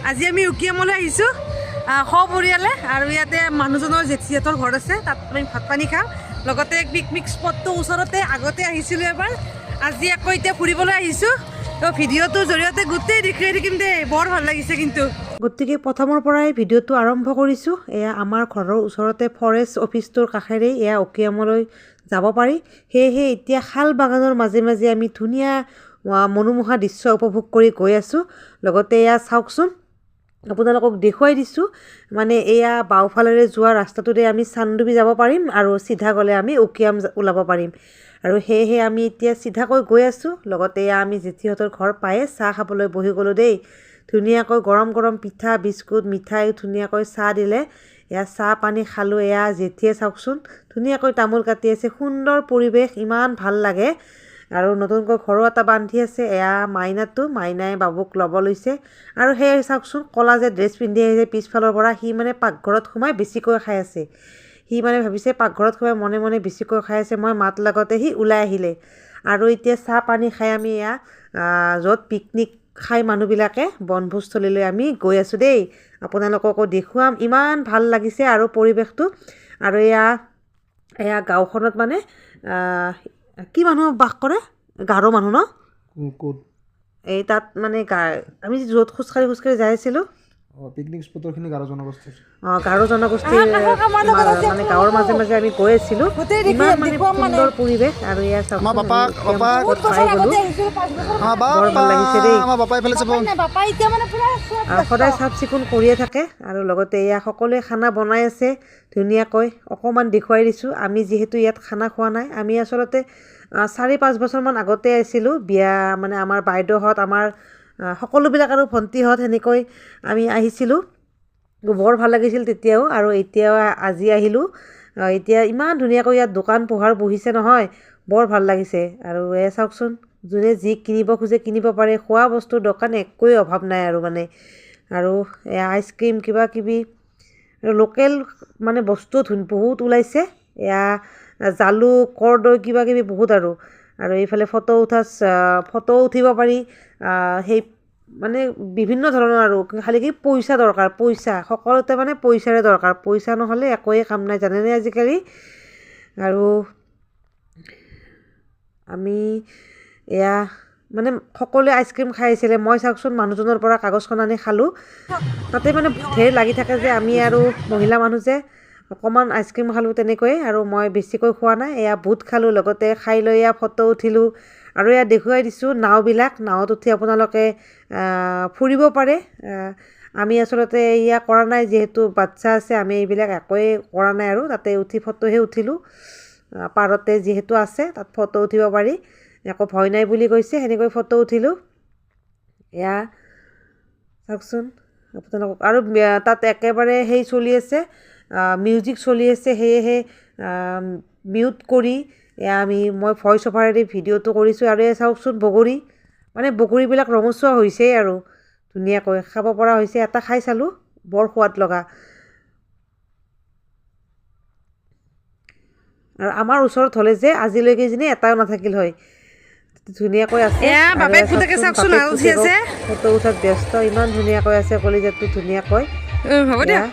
আজি আমি উকিয়ামলৈ আহিছোঁ সপৰিয়ালে আৰু ইয়াতে মানুহজনৰ জেঠীহঁতৰ ঘৰ আছে, তাত আমি ভাত পানী খাম। লগতে পিকনিক স্পটটো ওচৰতে, আগতে আহিছিলোঁ এবাৰ, আজি আকৌ এতিয়া ফুৰিবলৈ আহিছোঁ। তো ভিডিঅ'টোৰ জৰিয়তে গোটেই দেখুৱাই থাকিম দেই, বৰ ভাল লাগিছে কিন্তু। গতিকে প্ৰথমৰ পৰাই ভিডিঅ'টো আৰম্ভ কৰিছোঁ। এয়া আমাৰ ঘৰৰ ওচৰতে ফৰেষ্ট অফিচটোৰ কাষেৰেই এয়া উকিয়ামলৈ যাব পাৰি। সেয়েহে এতিয়া শাল বাগানৰ মাজে মাজে আমি ধুনীয়া মনোমোহা দৃশ্য উপভোগ কৰি গৈ আছোঁ। লগতে এয়া চাওকচোন, আপোনালোকক দেখুৱাই দিছোঁ, মানে এয়া বাওঁফালেৰে যোৱা ৰাস্তাটোৰে আমি চান্দুবি যাব পাৰিম আৰু চিধা গ'লে আমি উকিয়াম ওলাব পাৰিম। আৰু সেয়েহে আমি এতিয়া চিধাকৈ গৈ আছোঁ। লগতে এয়া আমি জেঠীহঁতৰ ঘৰ পায়ে চাহ খাবলৈ বহি গ'লোঁ দেই। ধুনীয়াকৈ গৰম গৰম পিঠা, বিস্কুট, মিঠাই, ধুনীয়াকৈ চাহ দিলে। এয়া চাহ পানী খালোঁ। এয়া জেঠীয়ে চাওকচোন ধুনীয়াকৈ তামোল কাটি আছে। সুন্দৰ পৰিৱেশ, ইমান ভাল লাগে। আৰু নতুনকৈ ঘৰো এটা বান্ধি আছে। এয়া মাইনাটো, মাইনাই বাবুক ল'ব লৈছে। আৰু সেয়া চাওকচোন, ক'লা যে ড্ৰেছ পিন্ধি আহিছে পিছফালৰ পৰা, সি মানে পাকঘৰত সোমাই বেছিকৈ খাই আছে। সি মানে ভাবিছে পাকঘৰত সোমাই মনে মনে বেছিকৈ খাই আছে। মই মাত লগতে সি ওলাই আহিলে। আৰু এতিয়া চাহ পানী খাই আমি এয়া য'ত পিকনিক খাই মানুহবিলাকে বনভোজস্থলীলৈ আমি গৈ আছোঁ দেই। আপোনালোককো দেখুৱাম, ইমান ভাল লাগিছে আৰু পৰিৱেশটো। আৰু এয়া এয়া গাঁওখনত মানে কি মানুহ বাস কৰে? গাৰো মানুহ ন? ক'ত? এই তাত মানে আমি য'ত খোজকাঢ়ি খোজকাঢ়ি যাই আছিলোঁ। পিকনিক স্পটৰখিনি গাৰো জনগোষ্ঠীৰ। অঁ, গাৰো জনগোষ্ঠীৰ মানে গাঁৱৰ মাজে মাজে আমি গৈ আছিলোঁ। ইমান মানে সুন্দৰ পৰিৱেশ। আৰু এয়া চাওক, পাই গ'লোঁ, বৰ ভাল লাগিছে দেই। আৰু সদায় চাফ চিকুণ কৰিয়ে থাকে। আৰু লগতে এয়া সকলোৱে খানা বনাই আছে ধুনীয়াকৈ। অকণমান দেখুৱাই দিছোঁ। আমি যিহেতু ইয়াত খানা খোৱা নাই, আমি আচলতে 4-5 বছৰমান আগতে আহিছিলোঁ বিয়া, মানে আমাৰ বাইদেউহঁত, আমাৰ সকলোবিলাক আৰু ভণ্টিহঁত, সেনেকৈ আমি আহিছিলোঁ। বৰ ভাল লাগিছিল তেতিয়াও, আৰু এতিয়াও আজি আহিলোঁ। এতিয়া ইমান ধুনীয়াকৈ ইয়াত দোকান পোহাৰ বহিছে নহয়, বৰ ভাল লাগিছে। আৰু এয়া চাওকচোন, যোনে যি কিনিব খোজে কিনিব পাৰে। খোৱা বস্তুৰ দোকান একোৱেই অভাৱ নাই আৰু মানে। আৰু এয়া আইচক্ৰীম কিবা কিবি আৰু লোকেল মানে বস্তু বহুত ওলাইছে। এয়া জালুক, কৰ্দৈ কিবা কিবি বহুত। আৰু আৰু এইফালে ফটো উঠা, ফটো উঠিব পাৰি। সেই মানে বিভিন্ন ধৰণৰ আৰু খালি কি পইচা দৰকাৰ, পইচা সকলোতে মানে পইচাৰে দৰকাৰ। পইচা নহ'লে একোৱেই কাম নাই জানেনে আজিকালি। আৰু আমি এয়া মানে সকলোৱে আইচক্ৰীম খাই আছিলে। মই চাওকচোন মানুহজনৰ পৰা কাগজখন আনি খালোঁ। তাতে মানে ঢেৰ লাগি থাকে যে, আমি আৰু মহিলা মানুহ যে অকণমান আইচক্ৰীম খালোঁ তেনেকৈয়ে, আৰু মই বেছিকৈ খোৱা নাই। এয়া বুট খালোঁ, লগতে খাই লৈ এয়া ফটো উঠিলোঁ। আৰু এয়া দেখুৱাই দিছোঁ নাওবিলাক, নাৱত উঠি আপোনালোকে ফুৰিব পাৰে। আমি আচলতে এয়া কৰা নাই, যিহেতু বাচ্ছা আছে, আমি এইবিলাক একোৱেই কৰা নাই আৰু তাতে উঠি ফটোহে উঠিলোঁ। পাৰতে যিহেতু আছে তাত ফটো উঠিব পাৰি, একো ভয় নাই বুলি কৈছে, সেনেকৈ ফটো উঠিলোঁ। এয়া চাওকচোন আপোনালোকক। আৰু তাত একেবাৰে সেই চলি আছে, মিউজিক চলি আছে, সেয়েহে মিউট কৰি এয়া মই ভইচ অভাৰেদি ভিডিঅ'টো কৰিছোঁ। আৰু এয়া চাওকচোন বগৰী, মানে বগৰীবিলাক ৰঙচুৱা হৈছেই আৰু ধুনীয়াকৈ খাব পৰা হৈছে। এটা খাই চালোঁ, বৰ সোৱাদ লগা। আৰু আমাৰ ওচৰত হ'লে যে আজিলৈকে যেনি এটাও নাথাকিল হয়। ধুনীয়াকৈ আছে। ফটো উঠাত ব্যস্ত, ইমান ধুনীয়াকৈ আছে কলিজাটো ধুনীয়াকৈ। হ'ব দিয়া।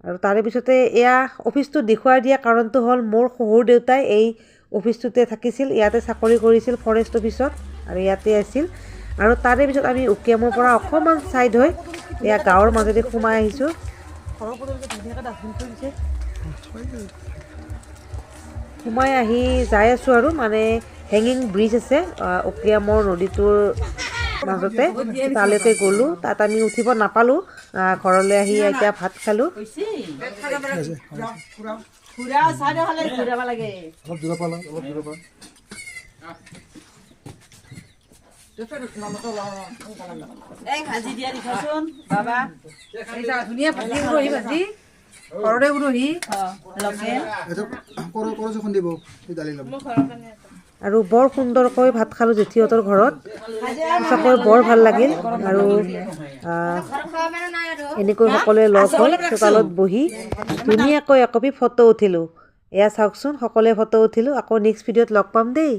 আৰু তাৰে পিছতে এয়া অফিচটো দেখুৱাই দিয়া কাৰণটো হ'ল মোৰ শহুৰ দেউতাই এই অফিচটোতে থাকিছিল, ইয়াতে চাকৰি কৰিছিল ফৰেষ্ট অফিচত, আৰু ইয়াতে আছিল। আৰু তাৰে পিছত আমি উকিয়ামৰ পৰা অকণমান ছাইড হৈ এয়া গাঁৱৰ মাজেদি সোমাই আহিছোঁ। সোমাই আহি যাই আছোঁ আৰু মানে হেঙিং ব্ৰিজ আছে উকিয়ামৰ নদীটোৰ মাজতে, তালৈকে গ'লোঁ। তাত আমি উঠিব নাপালোঁ, ঘৰলৈ আহি এতিয়া ভাত খালোঁ। আৰু বৰ সুন্দৰকৈ ভাত খালোঁ জেঠীহঁতৰ ঘৰত, সঁচাকৈ বৰ ভাল লাগিল। আৰু এনেকৈ সকলোৱে লগ হৈ চোতালত বহি ধুনীয়াকৈ একপি ফটো উঠিলোঁ। এয়া চাওকচোন, সকলোৱে ফটো উঠিলোঁ। আকৌ নেক্সট ভিডিঅ'ত লগ পাম দেই।